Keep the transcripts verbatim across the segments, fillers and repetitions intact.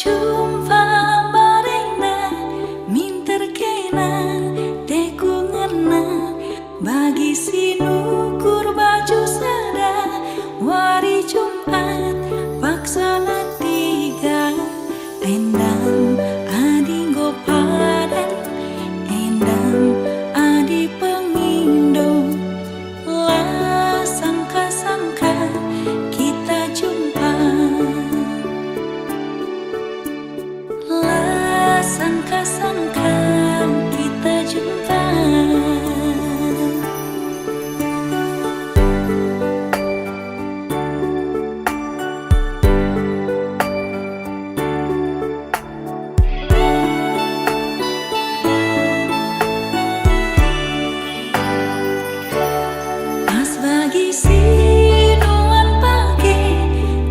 Jumpa mbarenda, minter kena teku ngena, bagi si nukur baju sada, wari Jumat, paksana tiga, endang adi enggo padan, endang adi pengindo. La sangka-sangka kita jumpa. La sangka-sangka kita jumpa. Pas bagi si nuan page,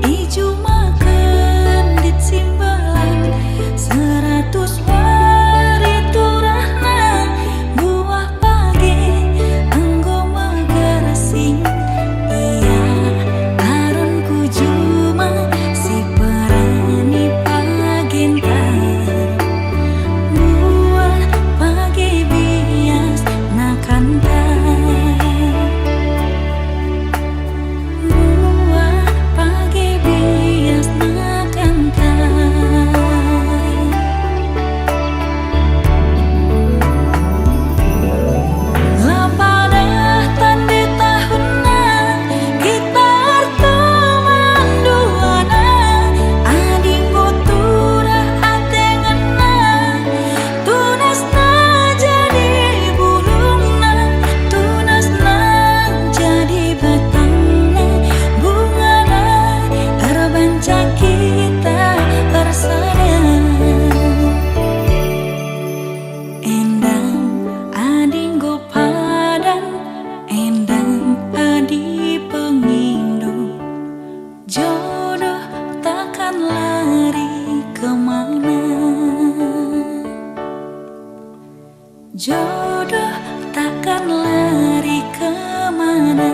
ijumaken lit simbelang, seratus wari turahna, buah page enggo megersing. Ia Aron ku juma si perani pagenta. Buah page bias nakanta. Buah page bias nakanta. La padah tande tahunna kita erteman duana, adi enggo turah ate ngena, tunasna jadi bulungna, tunasna jadi batangna, bungana erbanca kita ersada. Endang adi enggo padan, endang adi pengindo, jodoh takkan lari kemana. Jodoh takkan lari kemana.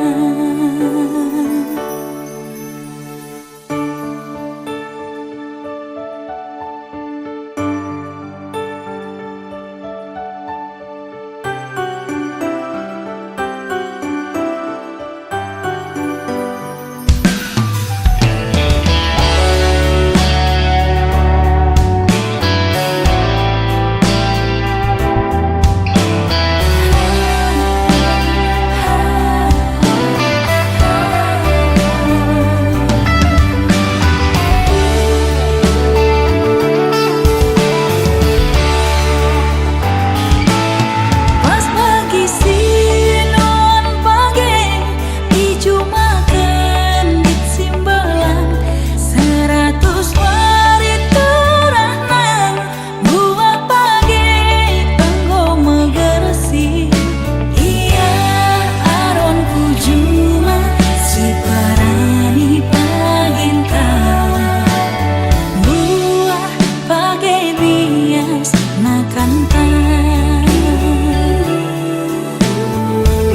Pas pagi si nuan page, ijumaken lit simbelang, seratus wari turahna, buah page enggo megersing. Ia Aron ku juma si perani pagenta, buah page bias nakanta.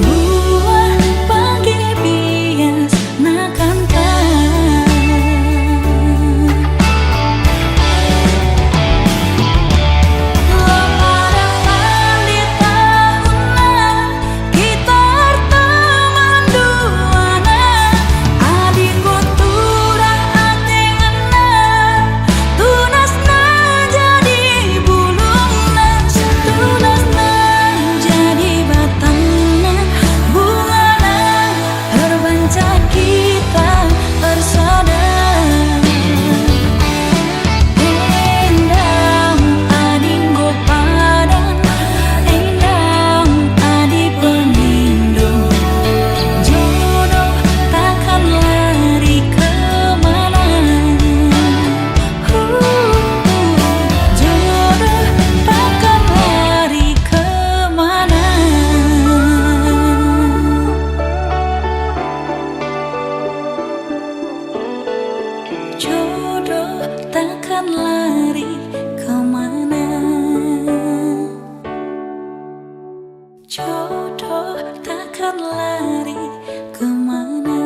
Buah page bias nakanta. La pada pandita tahunna kita erteman duana, adi enggo turah ate ngena, tunasna jadi bulungna, tunasna jadi batangna, bungana erbanca kita ersada. Endang adi enggo padan, endang adi pengindo, jodoh takkan lari kemana. Jodoh takkan lari kemana. Jodoh takkan lari kemana. Jodoh takkan lari kemana.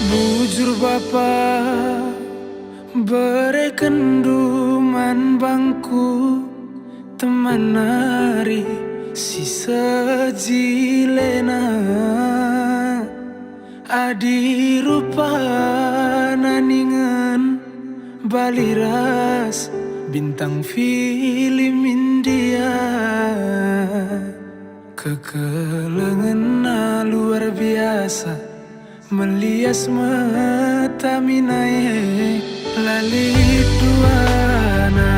Bujur Bapa, berekenndu man bangku teman nari si sejilena. Adi rupana ningen bali ras bintang film India, kekelengenna luar biasa, melias meta mina e, la lit duana.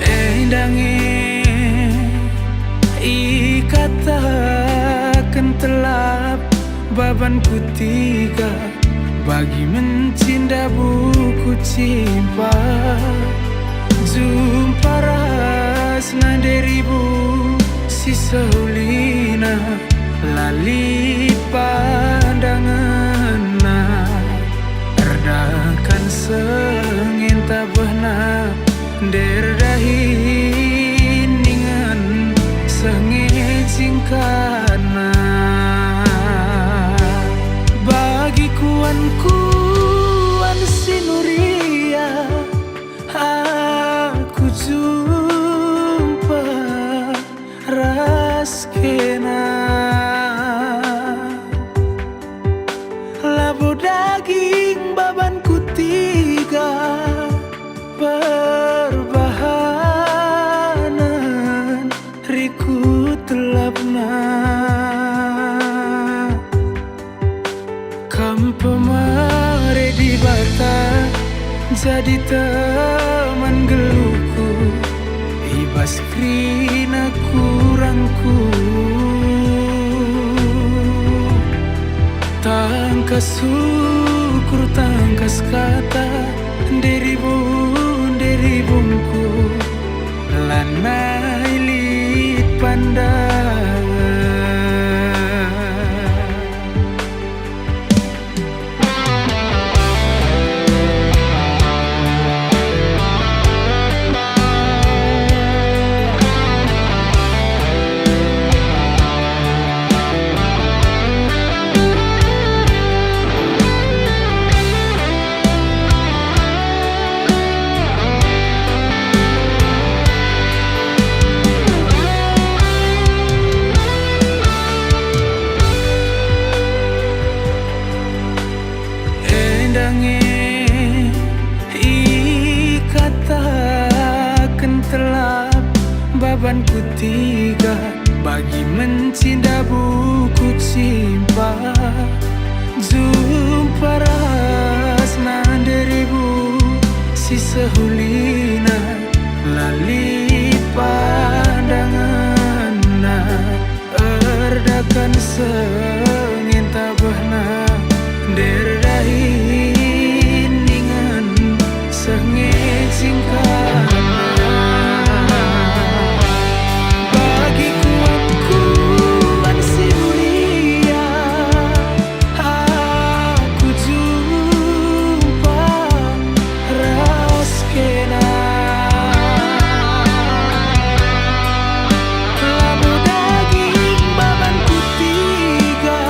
Enda nge ikataken telap baban kutiga, bagi mencinda buku cimpa. Jumpa ras nande ribu si sehulina, la lit pandangenna. Erdakan sengenta behna, nderdahin ningen seh nge jingkana. Bagi kuan-kuan si nuria, aku jumpa ras kena. Labo daging baban kutiga, perbahanen rikut telapna. Kam pemere Dibata, jadi teman geluhku i bas kerina kurangku. Tangkas syukur, tangkas kata, nderibun, nderibunku, lanai lit pandangen. Enda nge ikataken telap baban kutiga, bagi mencinda buku cimpa. Jumpa ras nande ribu si sehulina, la lit pandangenna. Erdakan sengenta behna, nderdahin ningen seh nge jingkana. Bagi kuan-kuan si mulia, aku jumpa ras kena. Labo daging baban kutiga,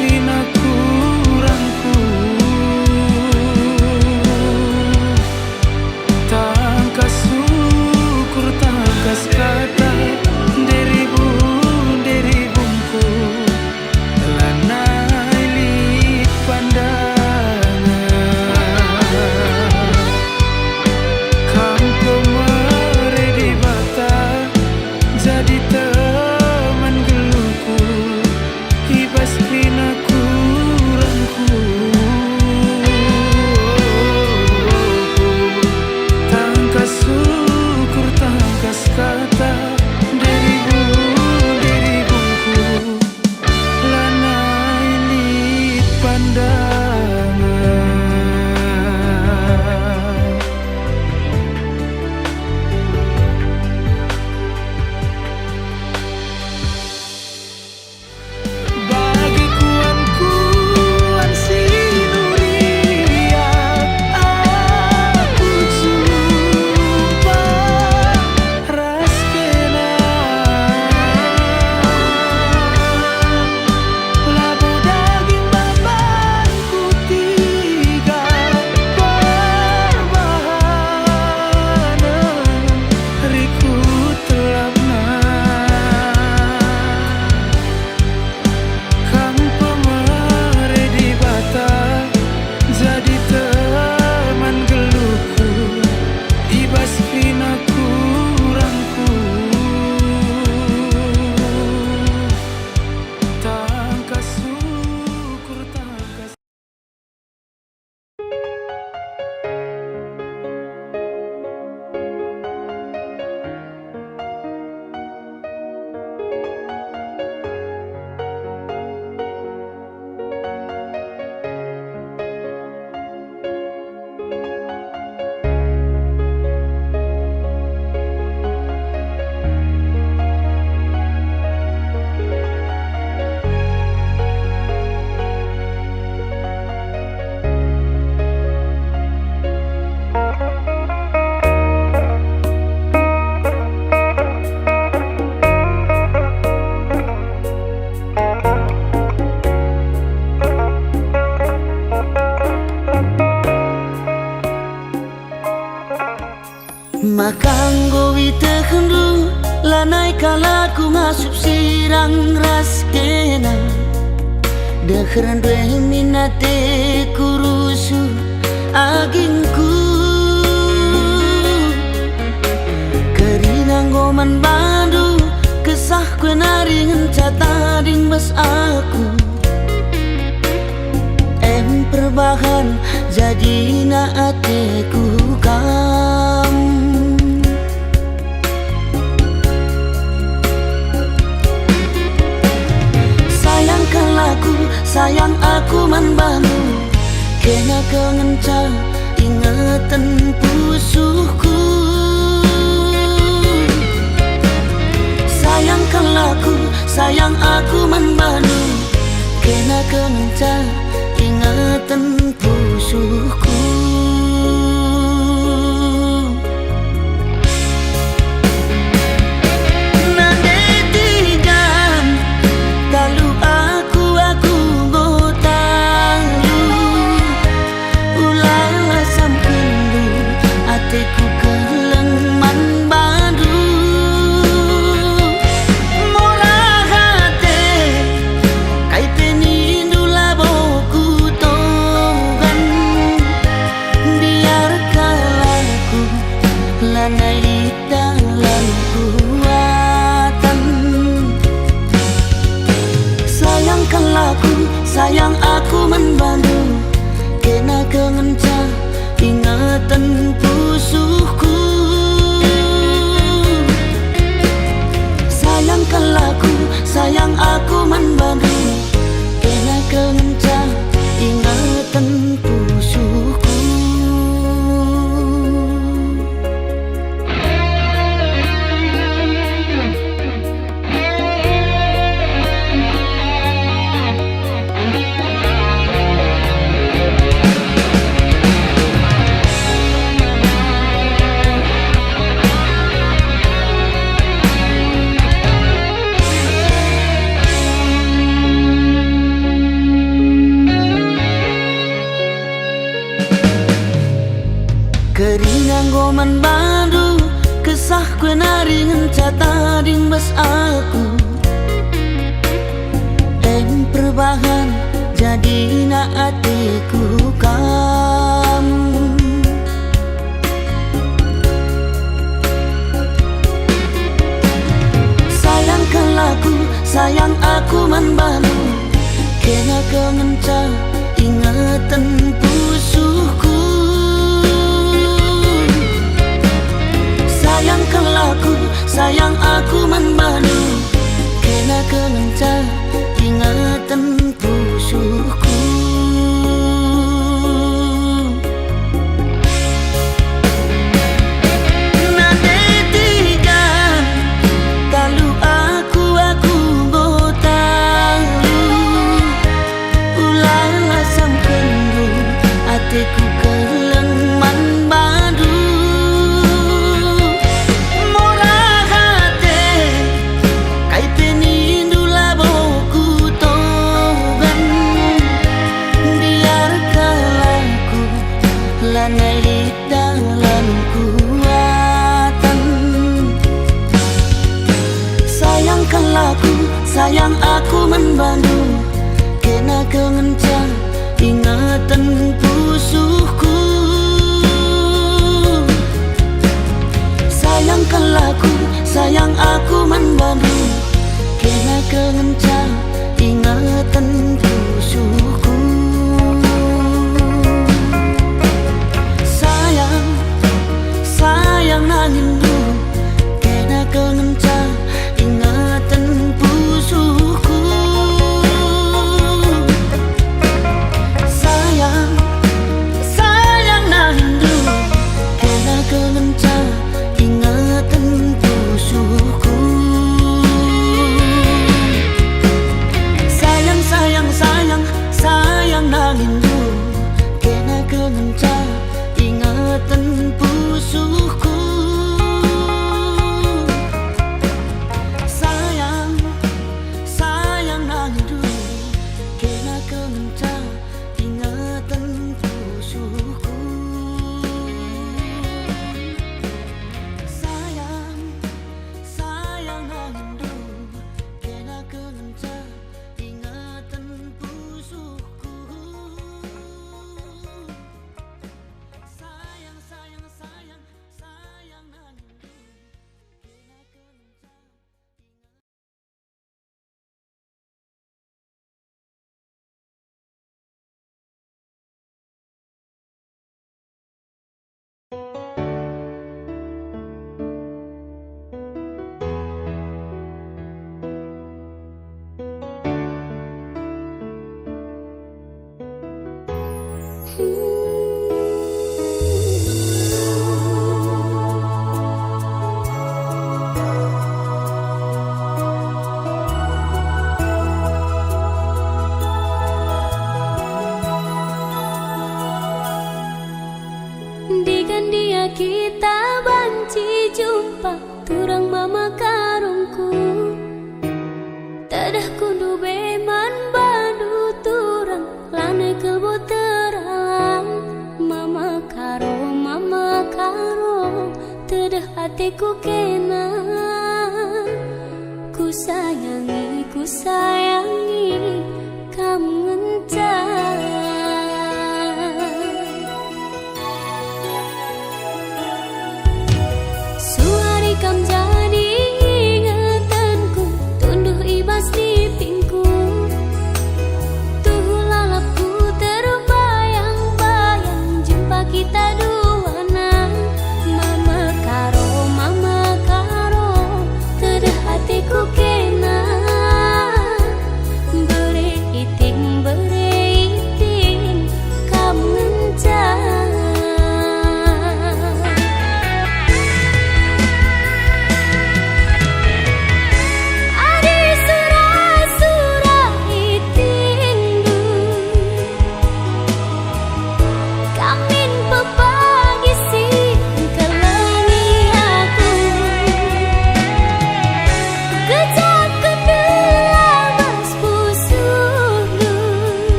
Kerina kurangku, tangkas syukur, tangkas kata, nderibun, nderibunku, lanai lit pandangen. Kam pemere Dibata, jadi teman geluhku, i bas kerina kurangku. Tangkas syukur, tangkas kata, nderibun, nderibunku, lanai lit pandangen. Bagi kuan-kuan si nuria aku jumpa ras kena. Labo daging baban kutiga perbahanen rikut telapna. Kam pemere Dibata, jadi teman geluhku, i bas kerina kurangku. Tangkas syukur, tangkas Maka enggo itehndu, lanai kal aku ngasup sirang ras kena. Deherndu e min ateku rusuh agingku. Kerina enggo man bandu, kesahku e nari ngenca tading bas aku. Em perbahan jadina ateku kam. Sayang kal aku, sayang aku man bandu, kena kal ngenca ingeten pusuhku. Sayang kal aku, sayang aku man bandu, kena kal ngenca ingeten pusuhku. Nande tiga, talu aku, aku enggo talu. Ula samkenndu, ateku keleng man bandu. Murah ate, kai pe nindu labo kutogan. Biar kal aku lanai lit dalan kuatan. Sayang kal aku, sayang aku man bandu, kena kal ngenca ingeten pusuhku. Sayang kal aku, sayang aku man bandu, kena kal ngenca ingeten pusuhku. Tading bas aku, em perbahan jadina ateku kam. Sayang kal aku, sayang aku man bandu, kena kal ngenca ingeten pusuhku. Sayang kal aku, sayang aku man bandu, kena kal ngenca ingeten pusuhku. Nande tiga, talu aku, aku enggo talu. Ulalah sangkenndu, ateku keleng man bandu. Murah ate, kai pe nindu labo kutoban. Biarkanlah aku lanai lit dalan kuatan. Sayang kal aku, sayang aku man bandu, kena kal ngenca ingeten pusuhku. Sayang kal aku, sayang aku man bandu, kena kal ngenca ingeten pusuhku. Sayang, sayang nanginndu, kena kal ngenca ingeten pusuhku. Sayang, sayang nanginndu, kena kal ngenca ingeten pusuhku. Sayang, sayang, sayang, sayang nanginndu, kena kal ngenca ingeten pusuhku. Sayang, sayang nanginndu, kena kal ngenca ingeten pusuhku. Sayang, sayang nanginndu, kena kal ngenca ingeten pusuhku. Sayang, sayang, sayang, sayang nanginndu, kena kal ngenca. Ndigan dia kita banci jumpa, turang mama karungku. Tedehku ndube man bandu turang, lanai kal bo teralang. Mama Karo, mama Karo, tedeh ateku kena. Kusayangi, kusayangi kam ngenca. Suari kam jadi ingetenku, tunduh i bas nipingku. Tuhu lalapku terbayang-bayang, jumpa kita duana. Mama Karo, mama Karo, tedeh ateku kena. Bere iting, bere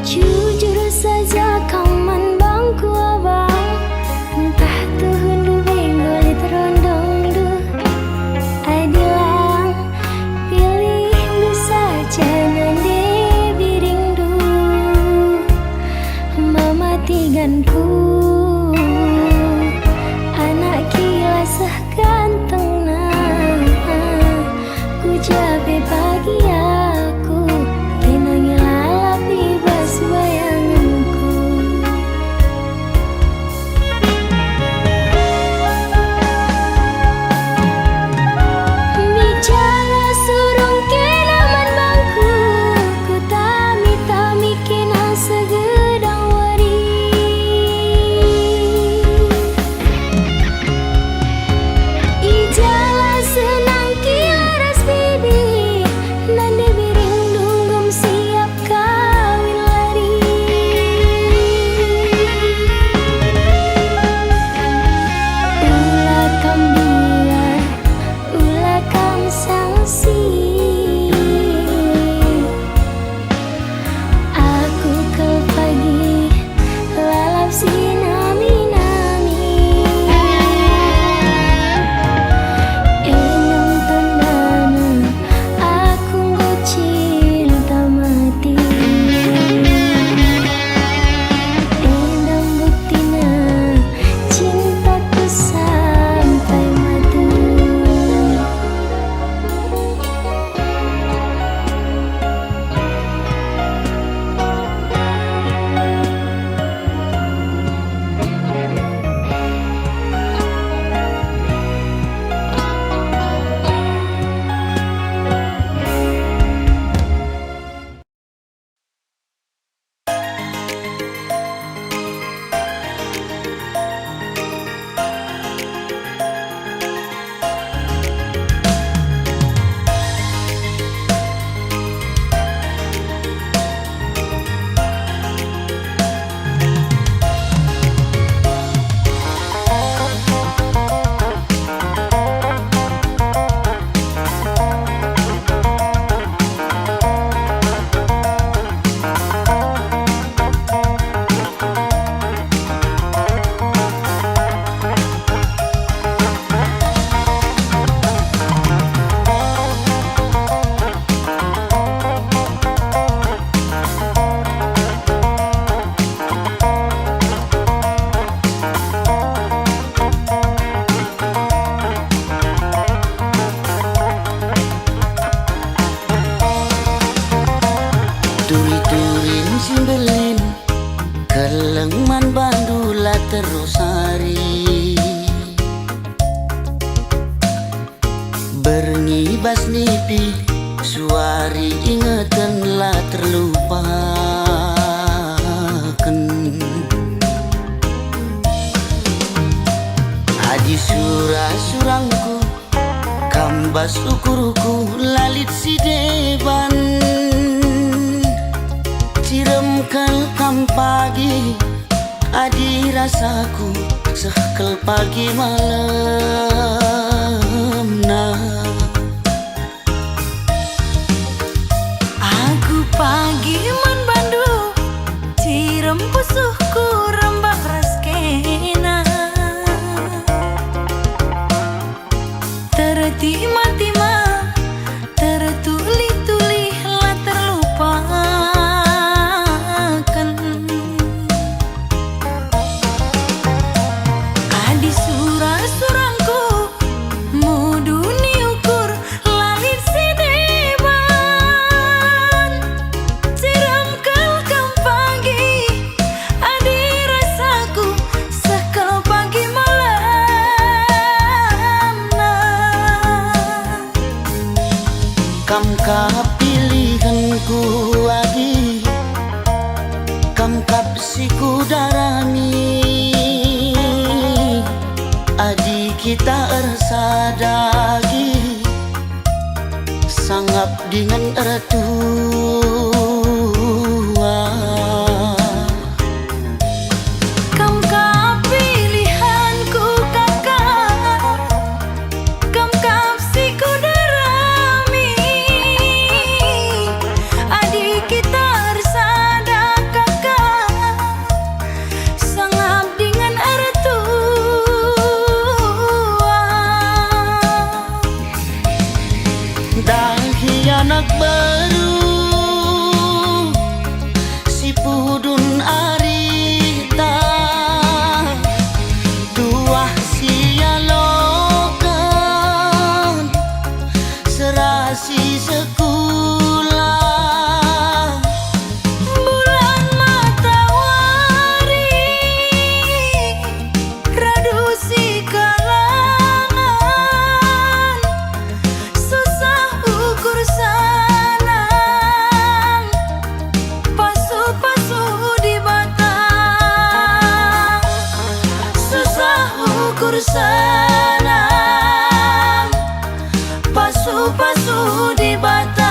Jujur saja kam man bangku, Abang, ntah tuhunndu benggo lit rondongndu. Adi lang, pilihndu saja nande biringndu. Mama tiganku, anak kila seh gantengna. Ku ja pe pagi aku, kena nge lalap i bas bayangenku. Bicara surung kena man bangku, ku tami-tami kena segedang wari. I jala senang kila ras bibi, nande biringndu nggom siap kawin wari. Ula kam biar, ula kam sangsi. Aku kal pagi lalap si nami-nami. Enda tandana aku enggo cinta mati. Enda buktina cintaku sampai mati. Turi-turin si mbelin, keleng man bandu la terus ari. Berngi bas nipi, suari ingeten la terlupaken. Adi sura-surangku, kam bas ukurku la lit si deban. Cirem kal kam pagi, adi rasaku seh kal pagi malemna. Aku pagi man bandu, cirem pusuhku rembak ras kena. Tertima-tima, tertulih-tulih la terlupaken. Adi sura-surangku, muduni ukur la lit si deban. Cirem kal kam pagi, adi rasaku seh kal pagi malemna. Kam kap pilihenku adi, kam kap si kudarami. Adi kita ersada agi, sangap dingen ertua. Kam kap pilihanku, kakak, kam kap si kudarami. Adi kita ersada Tun arita, tuah sialoken, serasi sekula. Bulan matawari, radu sikalangen, susah ukur senang, pasu-pasu Dibata. Susah ukur senang, pasu-pasu Dibata.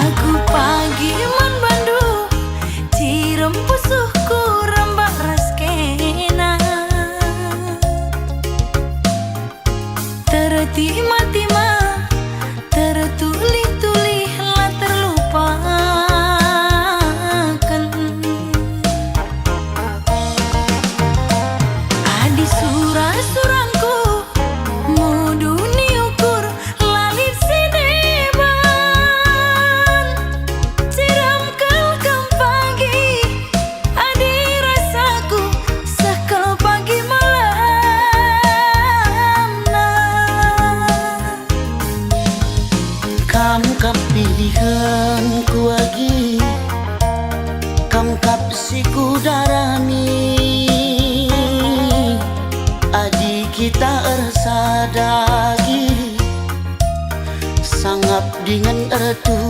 Aku pagi man bandu, cirem pusuhku rembak ras kena. Tertima-tima, tertulih-tulih la terlupaken. Adi sura-surangku muduni ukur, la lit si deban. Cirem kal kam pagi, adi rasaku seh kal pagi malamna. Kam kap pilihenku agi, kam kap si kudarami. Adi kita ersada agi, sangap dingen ertuah.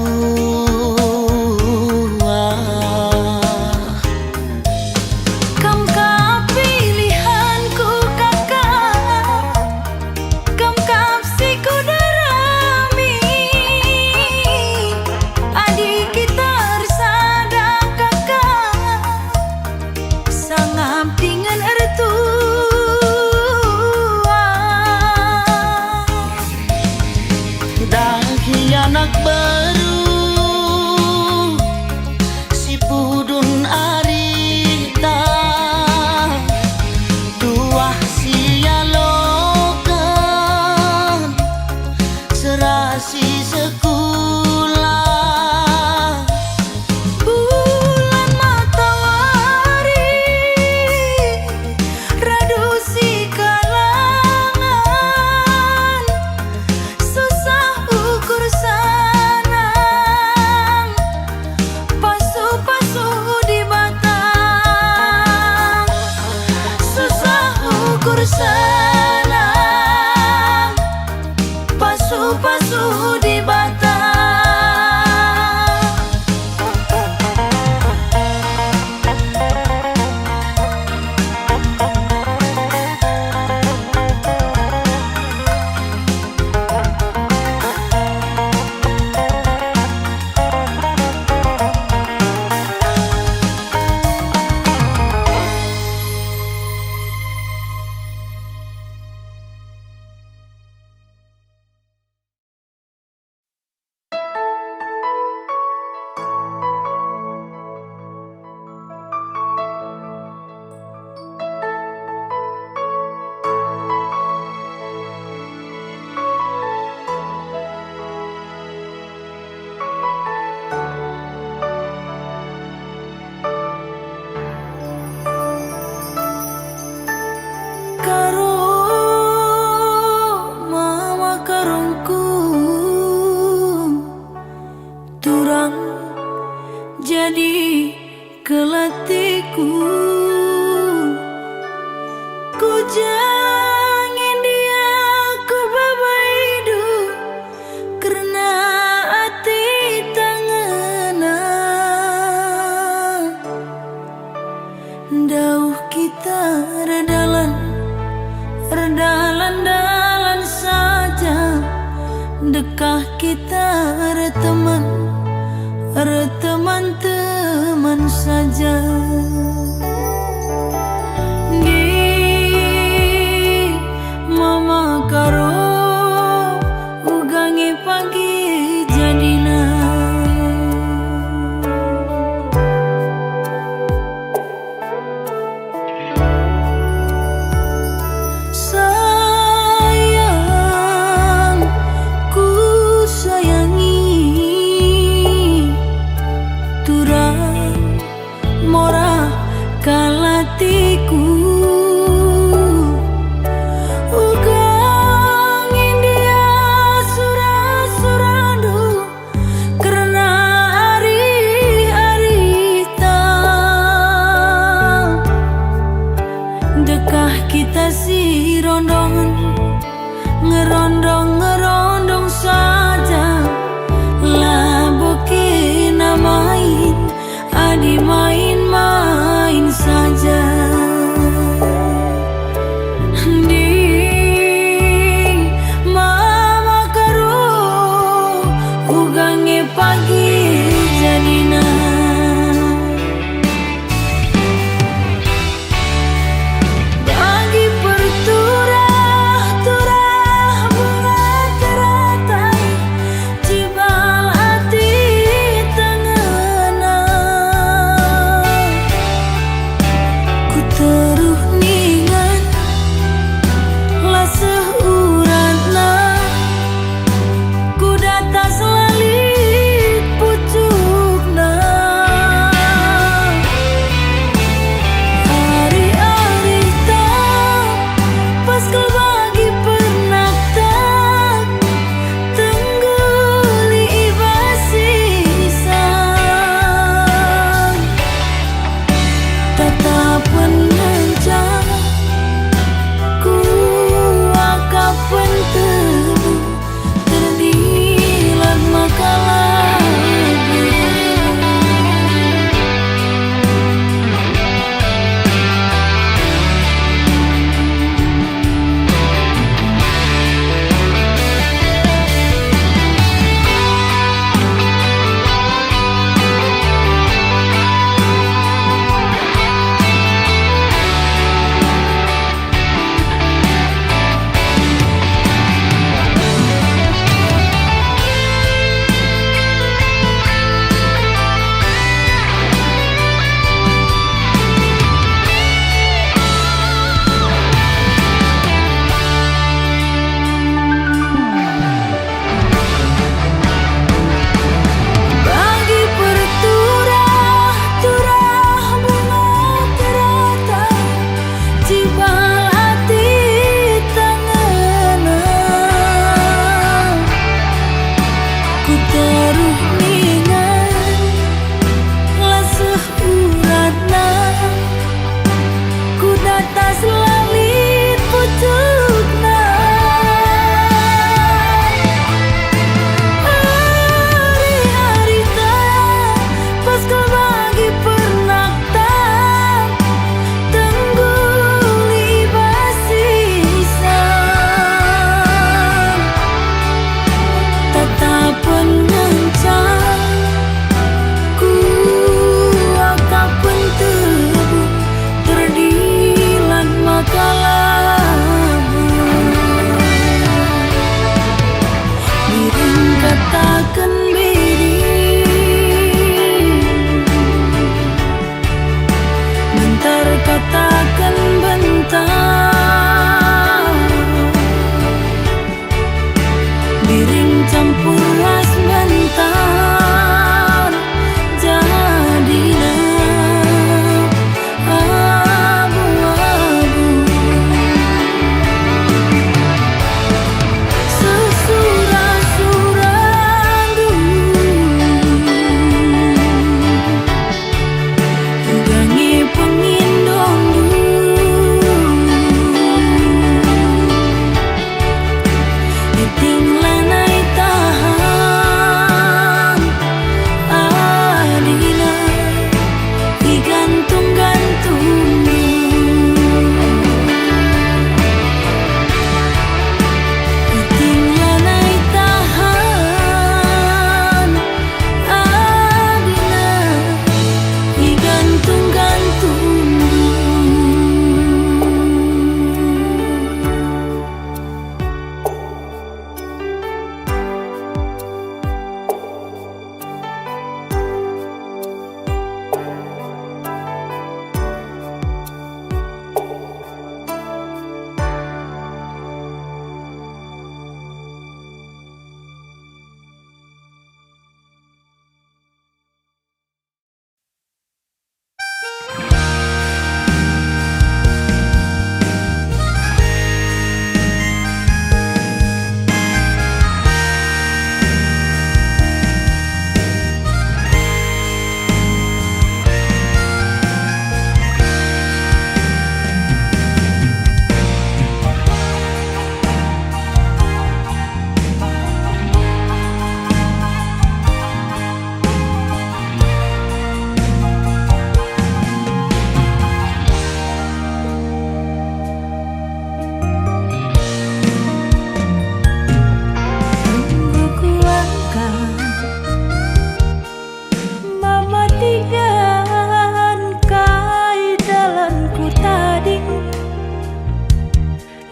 Kam kap pilihenku, Kakak, kam kap si kudarami. Adi kita ersada, Kakak, sangap dingen ertuah. Dahi anak beru si pudun arita, tuah sialoken, serasi sekula. Bulan matawari, radu sikalangen, susah ukur senang, pasu-pasu Dibata. Susah ukur senang, pasu-pasu Dibata. Karo mama karungku, turang jadi kelatiku. Kujangi dia kubabaidu kerna ati tangena. Ndauh kita Kah kita erteman, erteman-teman saja? Ndi mama karo uga nge pagi jadina. Sayang, ku sayangi turang mora kalatiku. Uga ngindia sura-surandu kerna ari-arita. Dekah kita si rondongen, ngerondong-ngerondong saja, labo kena main, adi main-main saja. Ndi mama karo uga nge pagi jadina. Bagi perturah-turah bunga teratai,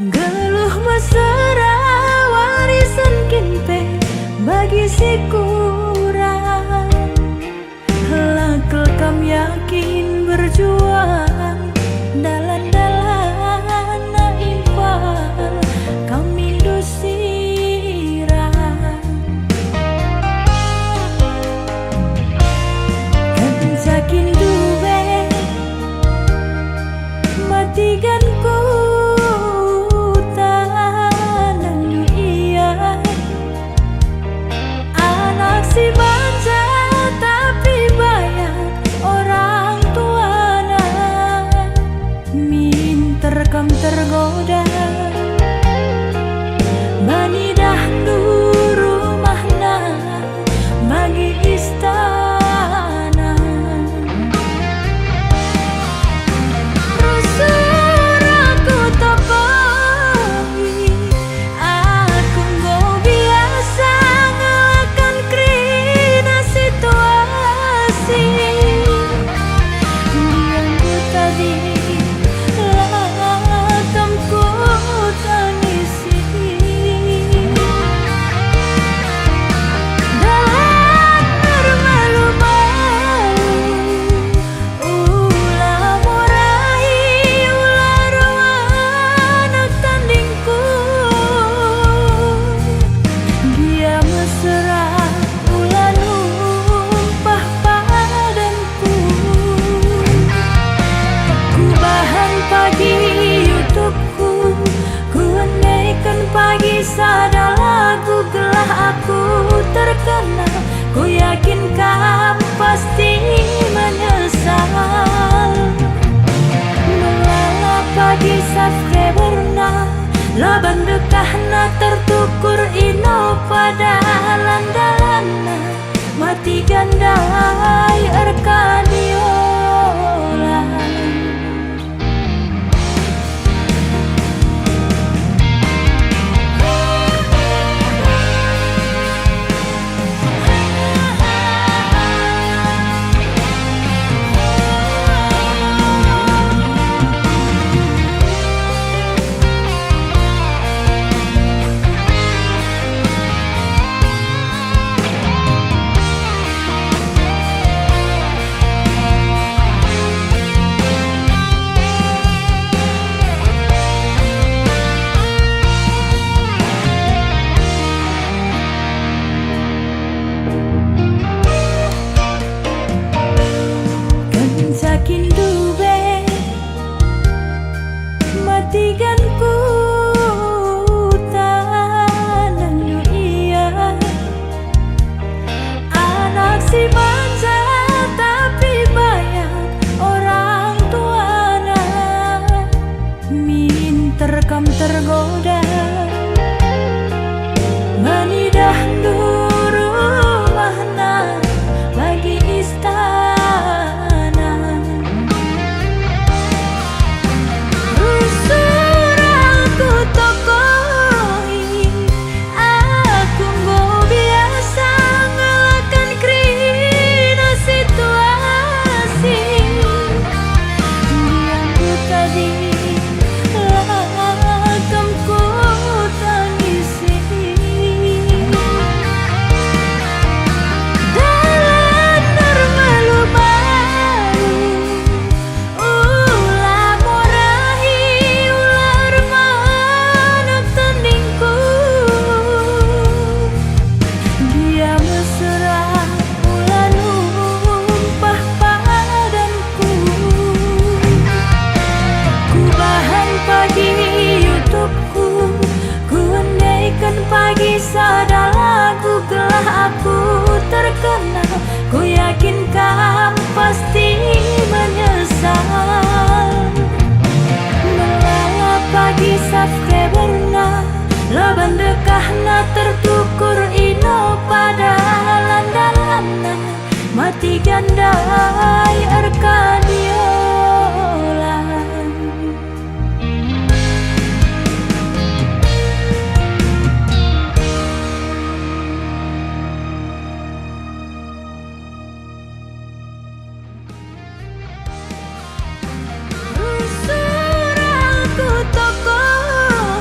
Geluh mesera warisen kin pe bagi si kurang. La kal kam yakin berjuang, dalan-dalanna impal kami ndu sirang. Kenca kin ndube matiganku tandangndu ia. Anak si manja tapi banyak orang tuana. Minter kam tergoda, manidahndu rumahna bagi istana. Rusur aku tokoi, aku enggo biasa ngelaken kerina situasi. Diambu tadi la kam kutangisi. Dalan ermalu-malu, ula morahi, ula ruanak tandingku. Gia mesera, ula numpah padanku. Kubahan pagi YouTube ku, kuendeken pagi sada lagu gelah aku terkenal. Kuyakin kam pasti menyesal. Melala pagi subscriberna, la bendekahna tertukur ino pada dalan-dalanna. Mati gandai erkadiola. Kenca kin ndube matiganku tandangndu ia. Anak si manja tapi banyak orang tuana. Minter kam tergoda, manidahndu rumahna bagi istana. Rusur aku tokoi, aku enggo biasa ngelaken kerina situasi. Diambu tadi la kam kutangisi. Dalan ermalu-malu, ula morahi, ula ermanak tandingku. Gia mesera, ula numpah padanku. Kubahan pagi YouTube ku, kuendeken pagi sada lagu gelah aku terkenal. Kuyakin kam pasti menyesal. Melala pagi subscriberna, la bendekahna tertukur ino pada dalan-dalanna. Mati gandai erkadiola. Rusur aku tokoi,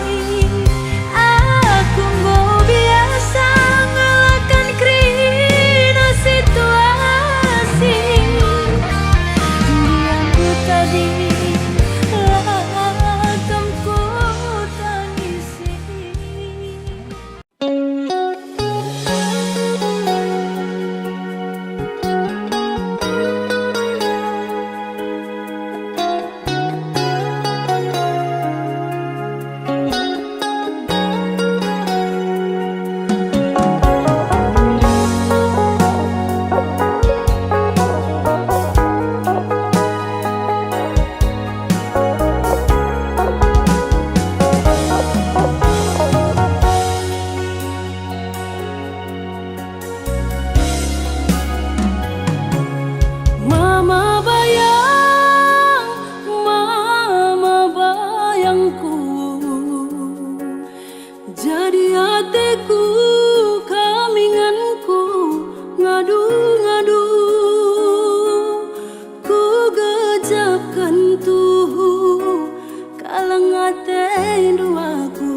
Atendu aku,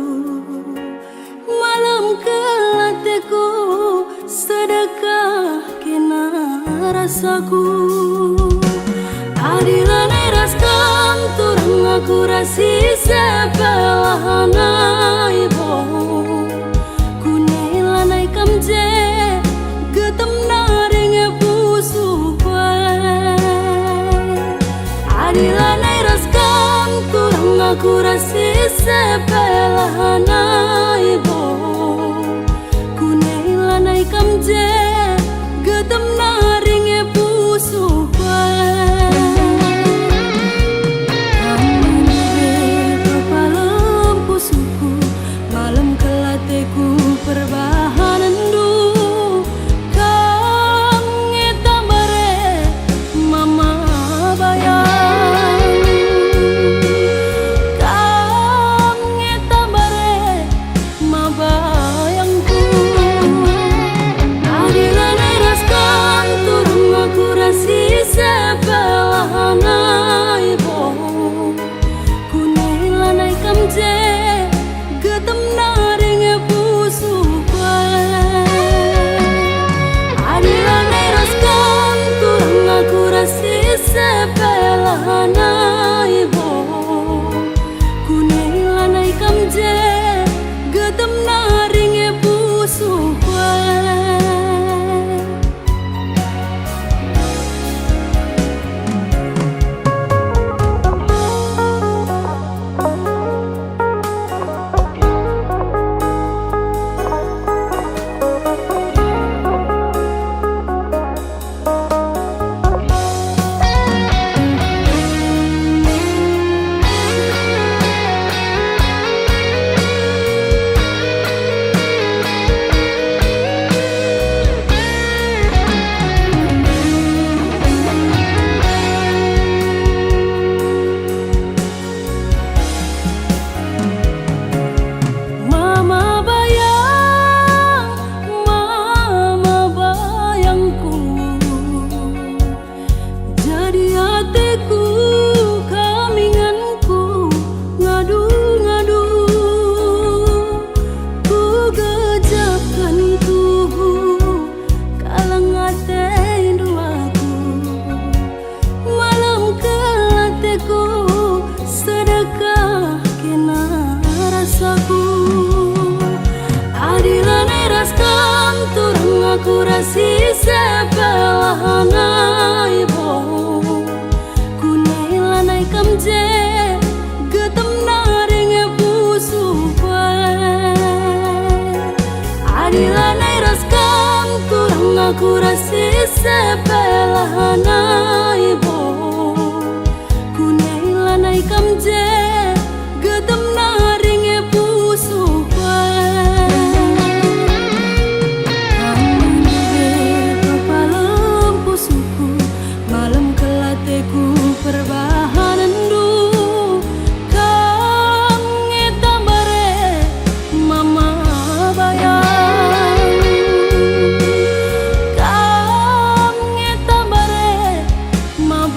malem kel ateku, sedekah kena rasaku. Adi lanai ras kam turang aku ras ise pe la nai bo. Kune lanai kam je, getem nari nge pusuhku e. Adi lanai ras kam turang aku ras ise pe la nai bo. Kune lanai kam je, getem nari nge pusuhku e. Kam nge pepalem pusuhku, malem kel ateku perbahanenndu. Kam nge tambare mama bayang. Kam nge tambare mabayangku. Adi lanai ras kam turang aku ras ise pe la nai bo. Kune lanai kam je, getem nari nge pusuhku e. Adi lanai ras kam turang aku ras ise pe la nai bo. Kune lanai kam je, getem nari nge pusuhku e. Mama bayang, mama bayangku. Jadi ateku, kam inganku, ngadu-ngadu. Kugejapken tuhu, kaleng atendu aku. Malem kel ateku, sedekah kena rasaku. Adi lanai ras kam turang aku ras ise pe la nai bo. Kune lanai kam je, getem nari nge pusuhku e. Adi lanai ras kam turang aku ras ise pe la nai bo. Kune lanai kam je, getem nari nge pusuhku e. Kam nge pepalem pusuhku, malem kel ateku perbahanenndu. Kam nge tambare mama bayang. Kam nge tambare mama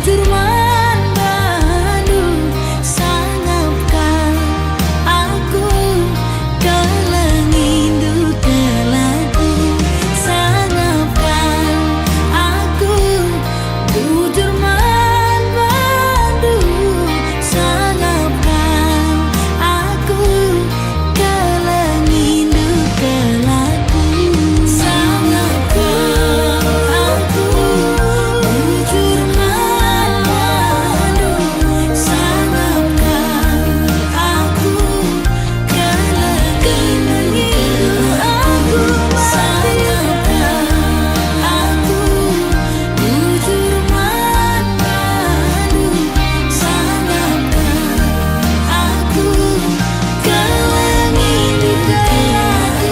Bujur man bandu, sangap kal aku, kelengindu kelaku, sangap kal aku, bujur man bandu, sangap kal aku, kelengindu kelaku, sangap kal aku, bujur man bandu, sangap kal aku, kelengindu kelaku, sangap kal aku, bujur man bandu, sangap kal aku, kelengindu kelaku.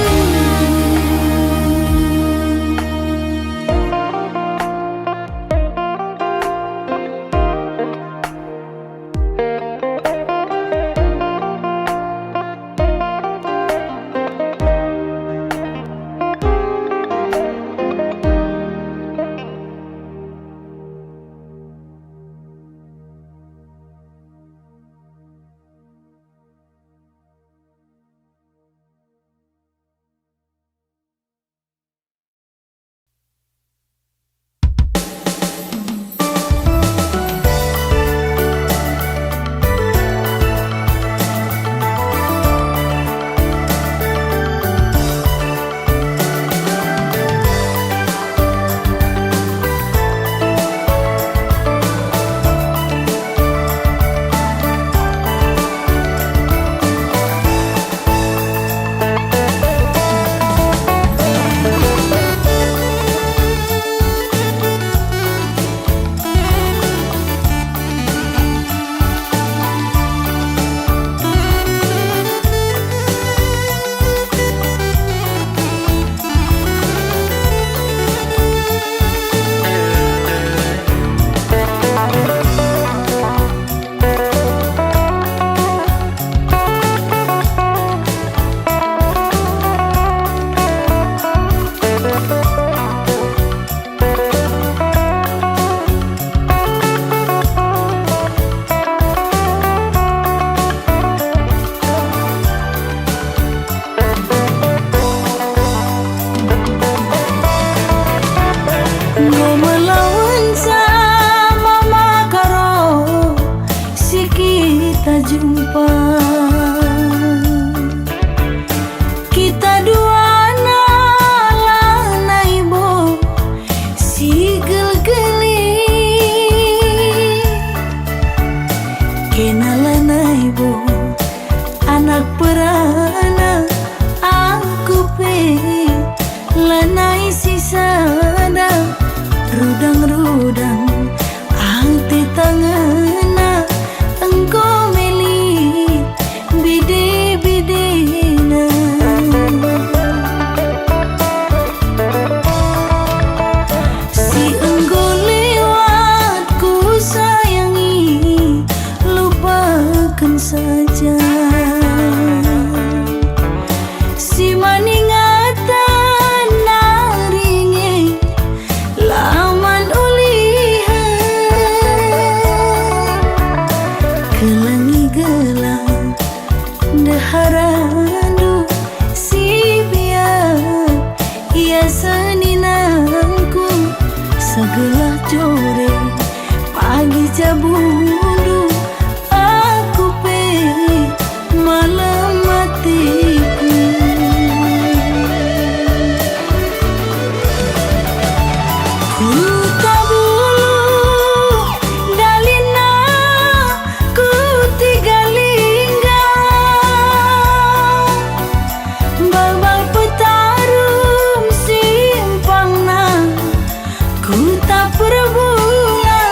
Enggo melawenca mama karo si kita jumpa. Kita duana lanai boh si gelgeli. Kena lanai boh anak perana aku pe, lanai sisada rudang-rudang ate tangena enggo meli bide-bidena. Si enggo lewat kusayangi, lupaken saja. Si man ingatan nari nge, la man ulihen. Kelengi gelah ndeharandu si biak, ia seninangku segelah jore, pagi jabundu aku pe malem atiku. Kuta Bulu, Dalina, Kutiga Lingga, Babah Petarum, Simpangna, Kuta Perbulan.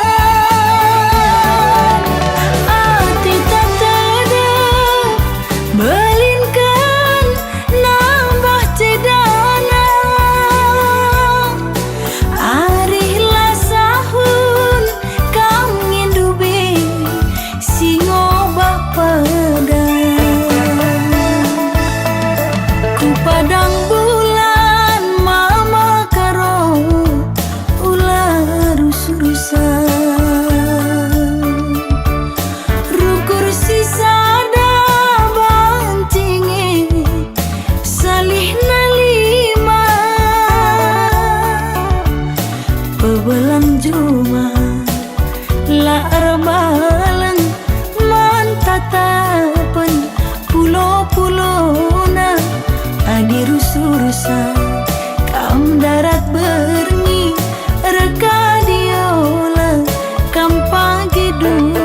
La erbalang man tatapen pulo-pulona, adi rusursa kam darat berngi, reka diola kam pagi duna.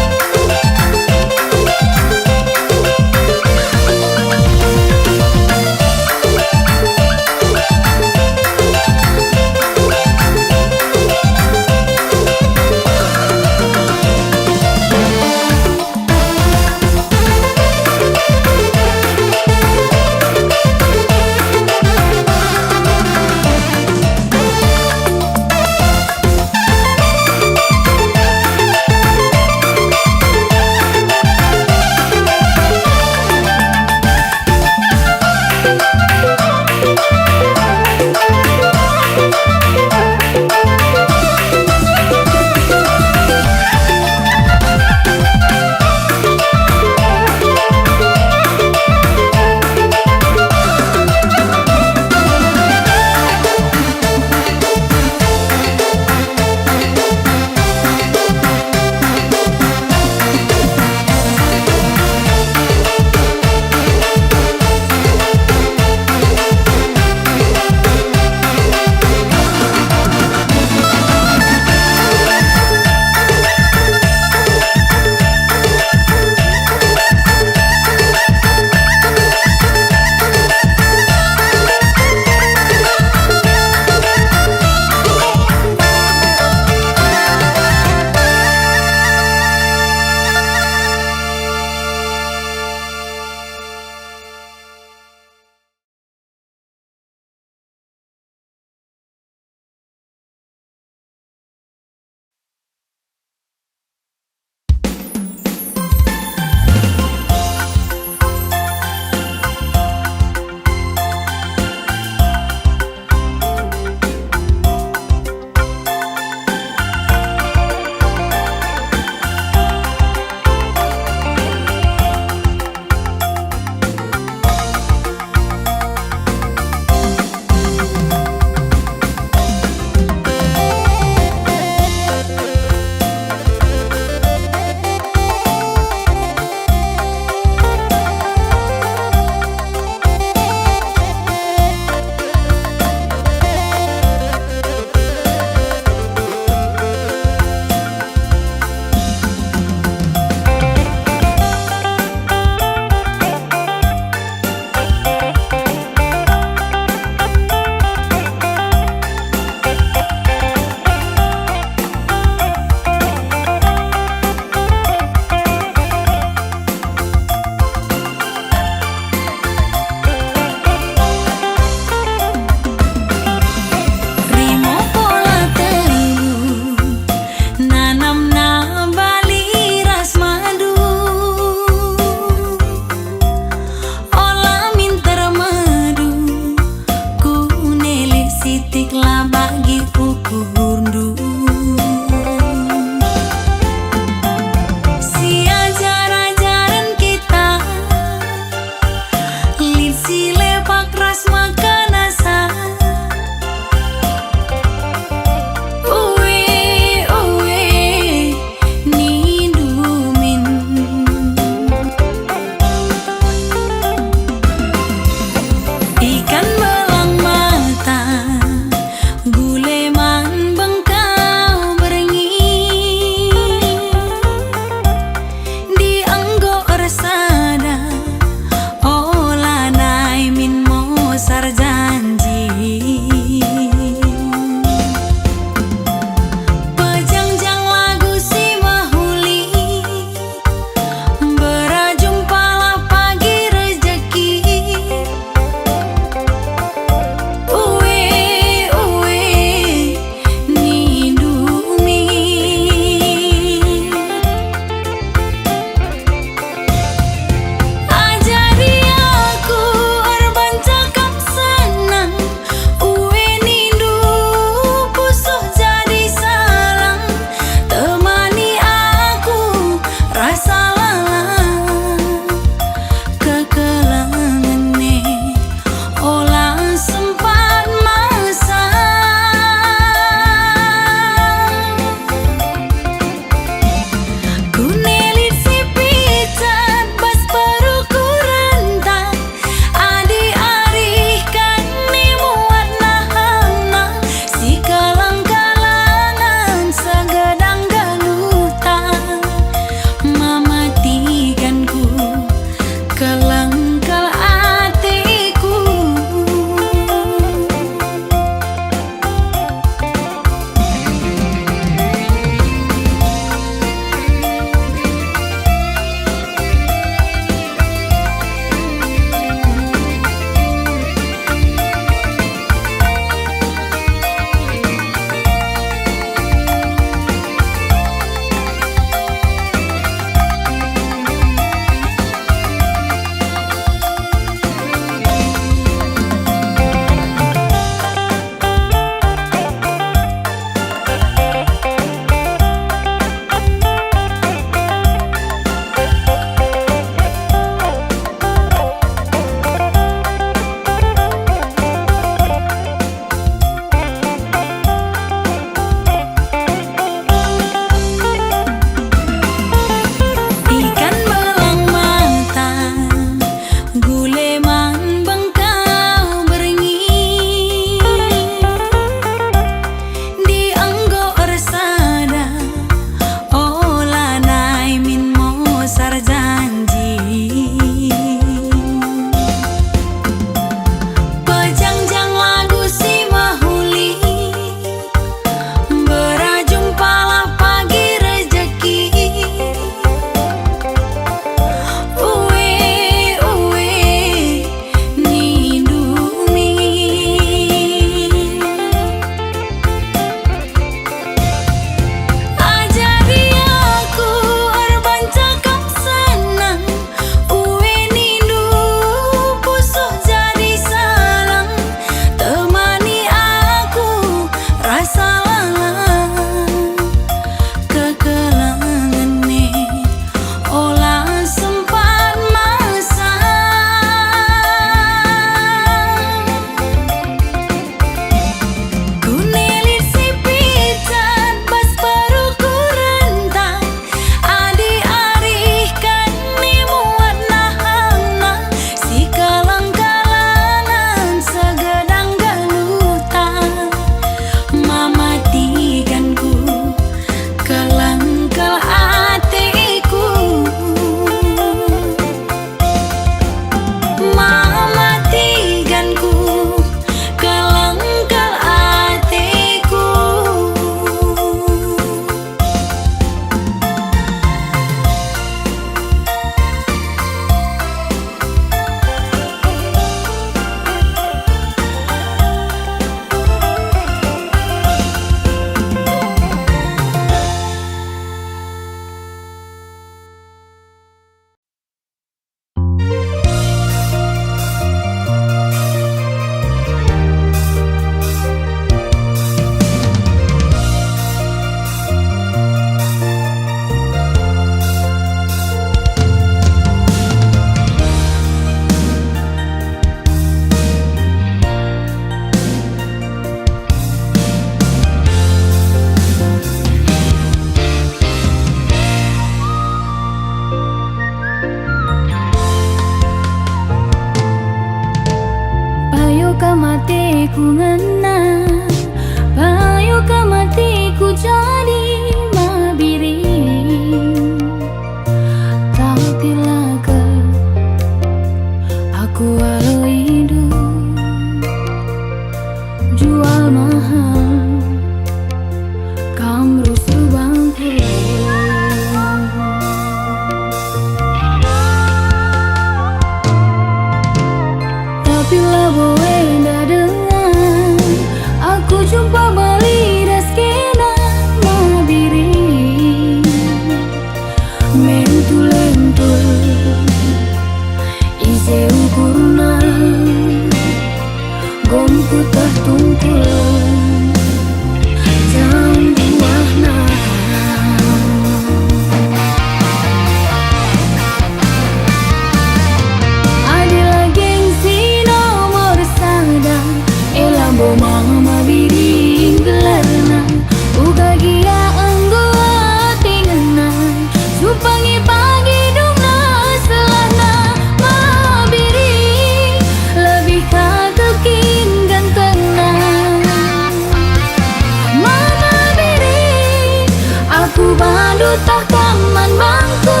Bandu tah kam man bangku.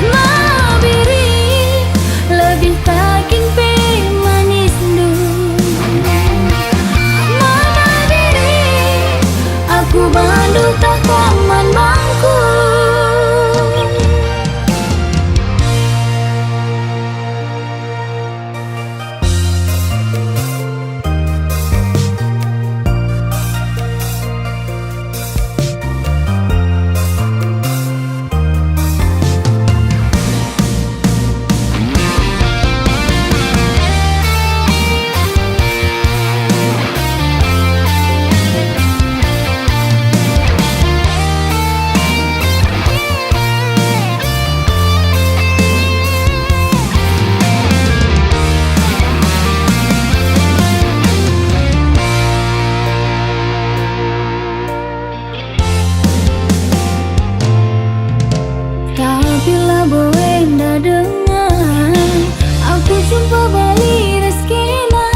Mama Biri, lebih ka kin pe manisndu. Mama Biri, aku bandu tah kam man bangku. Tapi labo enda denga, aku jumpa bali ras kena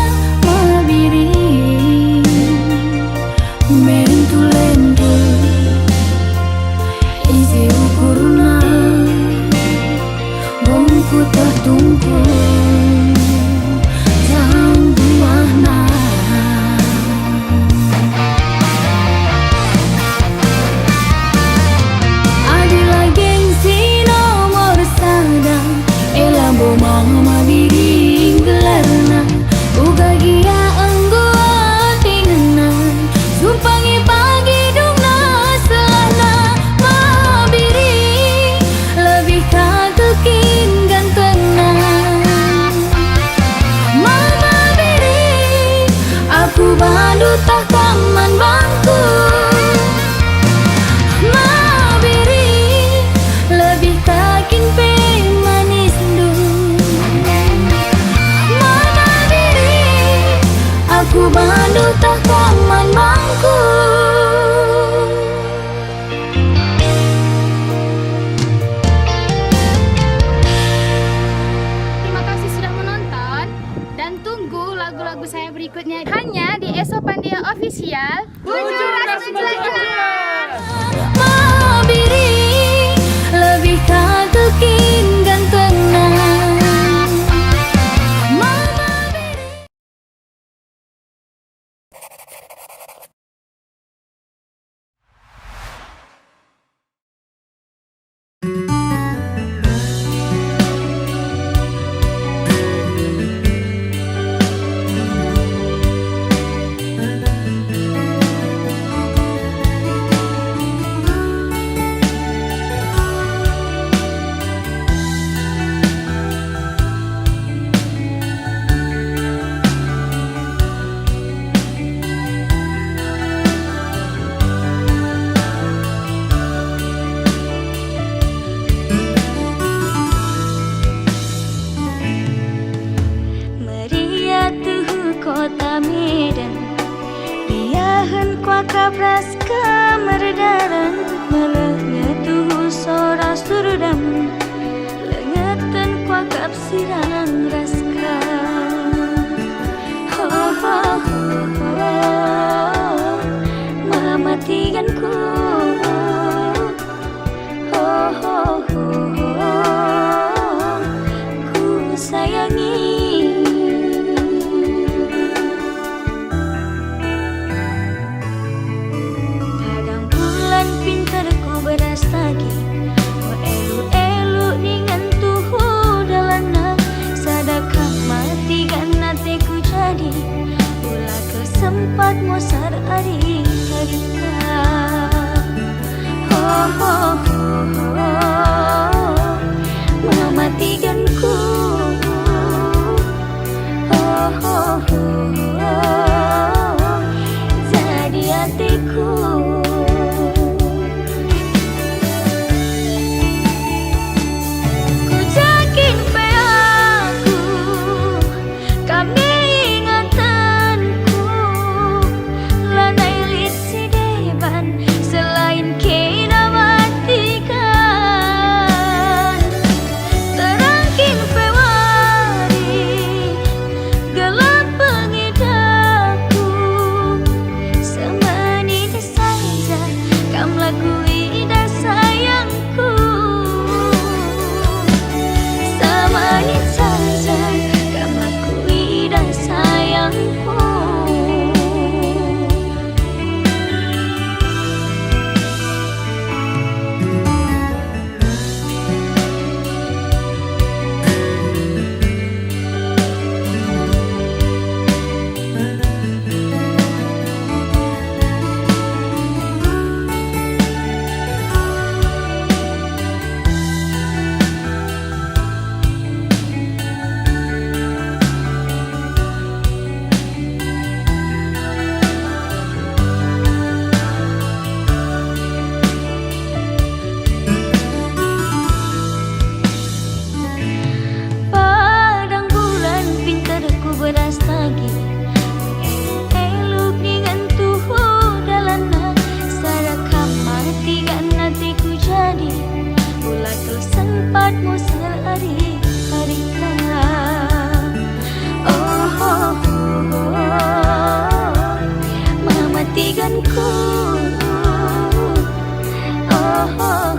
Mama Biri. Mentul-entul ise ukurna, bungku tertungkul jam buahna. Adila gengsi nomor sada, e labo Mama Biri gelarna. Uga gia enggo ate ngena, sumpangi pagi dungna selahna. Mama Biri, lebih ka kel kin gantengna. Mama Biri, aku bandu tah kam man bangku. Mama Biri, lebih ka kin pe manisndu. Mama Biri, aku bandu tah kam man bangku. Terima kasih sudah menonton dan tunggu lagu-lagu saya berikutnya hanya di Eso Pandia Official. Bujur ras menjelajah. Mama Biri, lebih ka kel kin gantengna. Mama Biri. Meriah tuhu kota Medan, iahen kuakap ras kam erdalan, meleh nge tuhu sora surdam, lengeten kuakap sirang ras kam. Ho, ho, ho, ho, mama tiganku. Ho, ho, ho, ho, ku sayangi. Kadang bulan pinter ku beras tagi, meeluk-eluk dingen tuhu dalanna. Sada kam mati kan ateku jadi, ula kel sempat mosar ari-arita. Ho, ho, ho, ho, mama tiganku. Ho, ho, ho, ho, jadi ateku. Ku ja kin pe aku, kam nge ingatenku, lanai lit si deban selain kena matikan. Terang kin pe wari, gelap pengidaku, semani desai Ku, oh, oh, oh,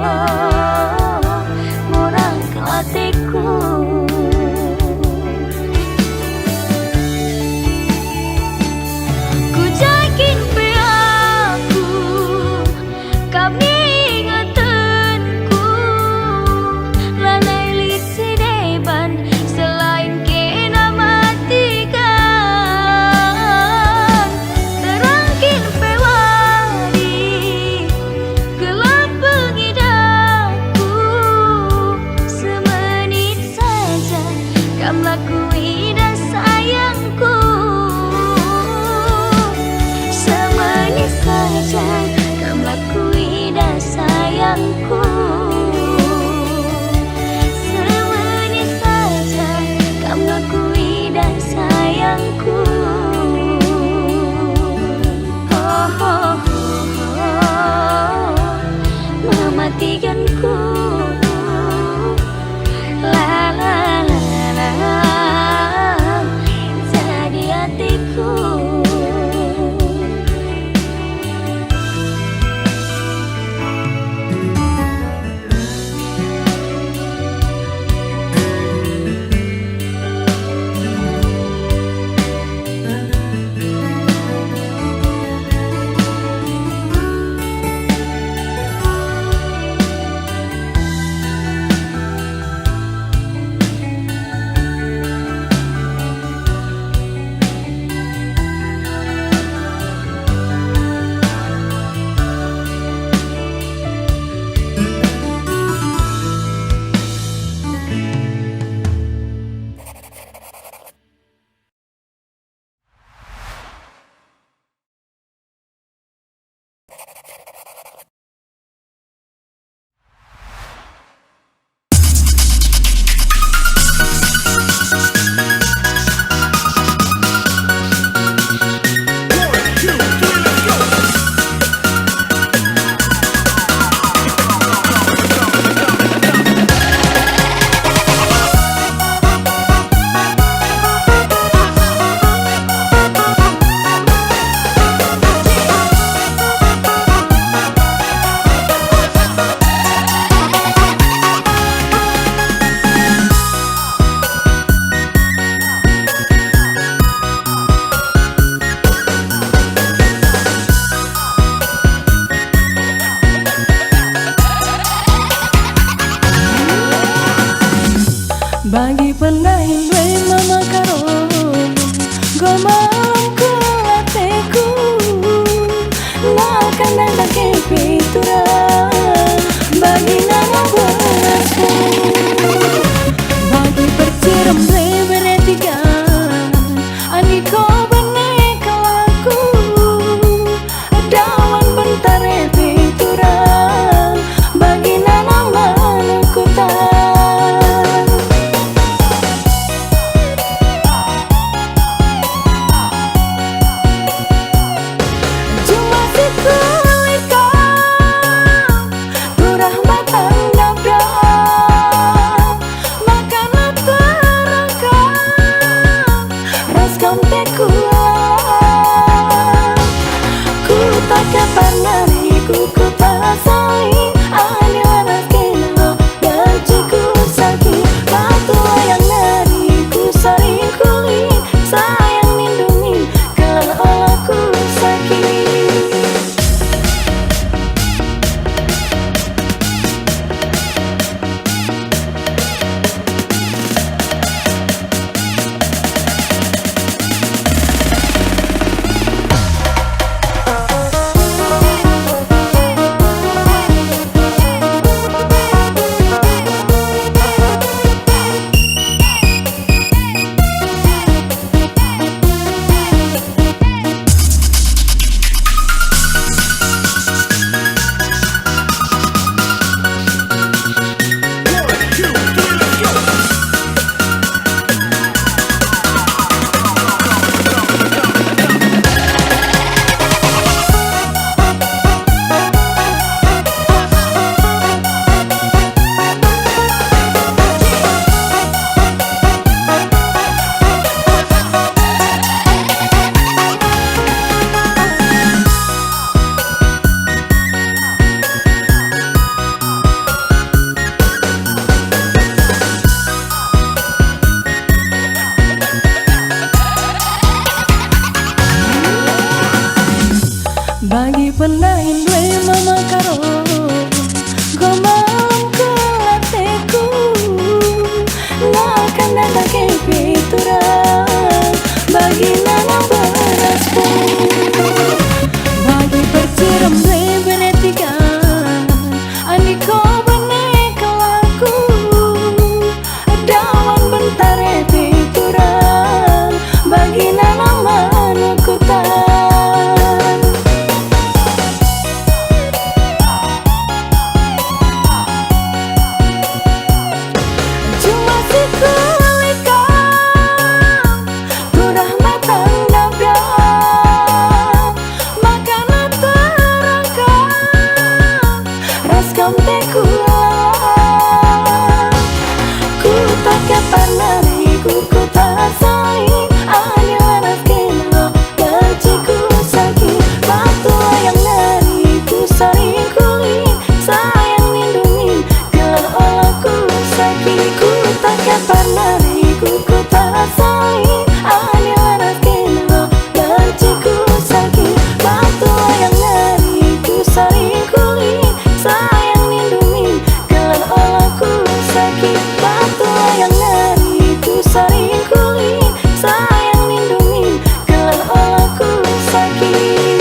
oh, murah kal ateku. Kujakin pe aku kam ingetenku, lanai lit si deban selain kena matikan. Terang kin pe wari gelah pengidaku, semenit saja kamlah kuidah sayangku. Semenit saja kamlah kuidah sayangku. Semenit saja kamlah kuidah sayangku. Oh, oh, oh, oh, mematikanku. La, la, la, la, jadi ateku. Bagi pendahin we mama karo, enggo malem kal ateku. Nakan dage pe turang, bagi nana berasku. Bagi percerem rebere tiga, adi ko bene kal aku. Dawan bentar e pe turang, bagi nana malem kutang. Cuma si kulit kau, turah batang dapdap, maka terangkap ras kam teku. Ku tak kepar nari ku, ku tak saling adil ras kena. Gaji ku sakit, batu layang nari ku saling kuli, sayang nindungi, kala ola ku sakit. Bagi pendahin due mama karo, enggo malem kal ateku. Nakan dage pe turang, bagi nanam berasku. Bagi percirem due bere tiga, andiko bene kal aku. Dawan bentare pe turang, bagi nanam manuk kuta. Cuma si kulikan, turah matang dada, maka na terangka. Ras kam teku lala. Ku tak kepar nari ku, ku tak saling adil ras kena. Gajiku sakit, batu layang nari ku saling kulit. Sayang nindu min, gelah ola ku sakit. Ku tak kepar nari ku, ku tak saling adil ras kena. Gajiku sakit, batu layang nari ku saling kulit. Sayang nindu min, gelah ola ku sakit. Batu layang nari ku saling kulit. Sayang nindu min, gelah ola ku sakit.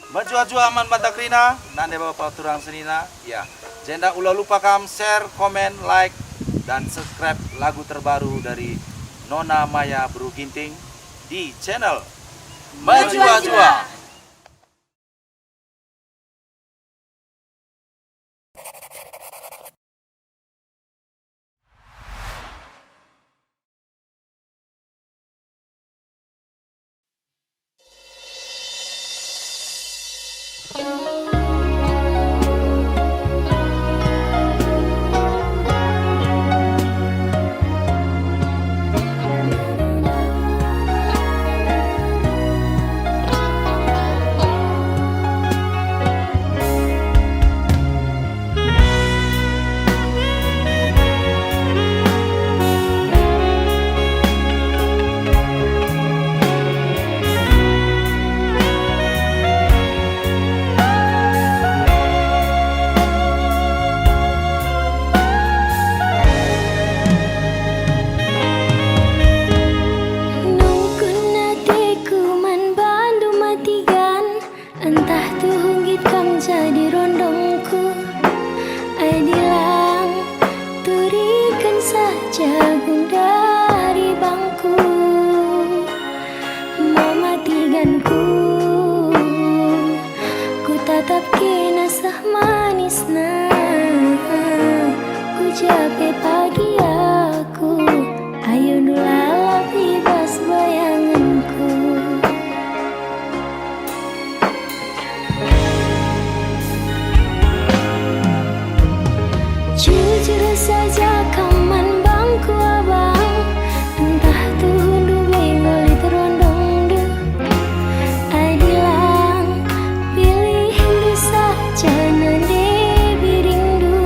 Mejuah-juah man banta kerina, nande bapa turang senina, ya. Jenda ula lupa kam share, komen, like, dan subscribe lagu terbaru dari Nona Maya Beru Ginting di channel Mejuah-juah. Nungkun ateku man bandu Matigan. Entah tuhu nggit kam jadi rondongku, ai dilang turiken saja gundari bangku. Mama Tiganku, ku tatap kena seh manisna, ku jape pagi aku, ayo ndu lalap i bas bayangenku. Jujur saja kam man bangku, Abang, entah tuhundu be enggo lit rondongndu. Ai dilang pilihndu saja nande biringndu.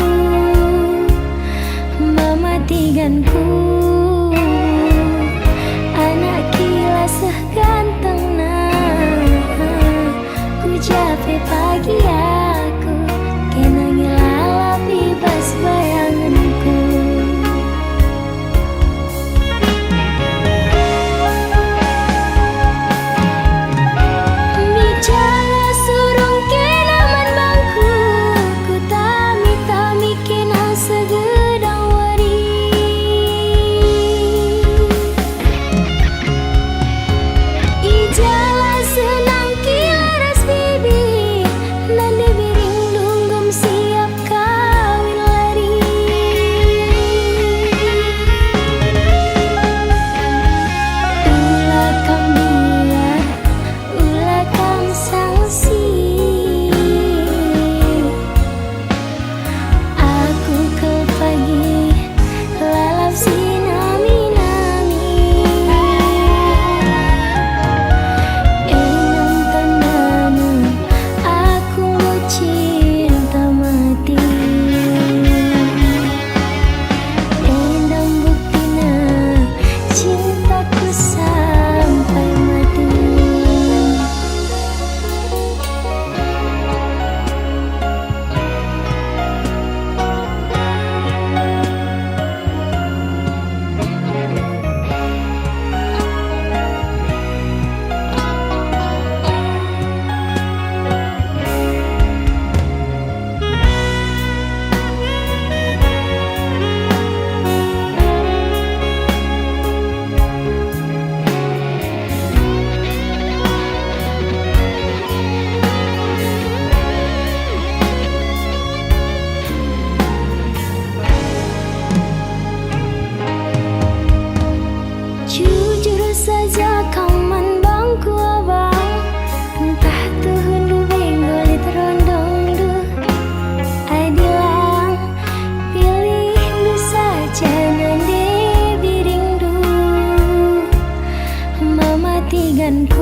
Enda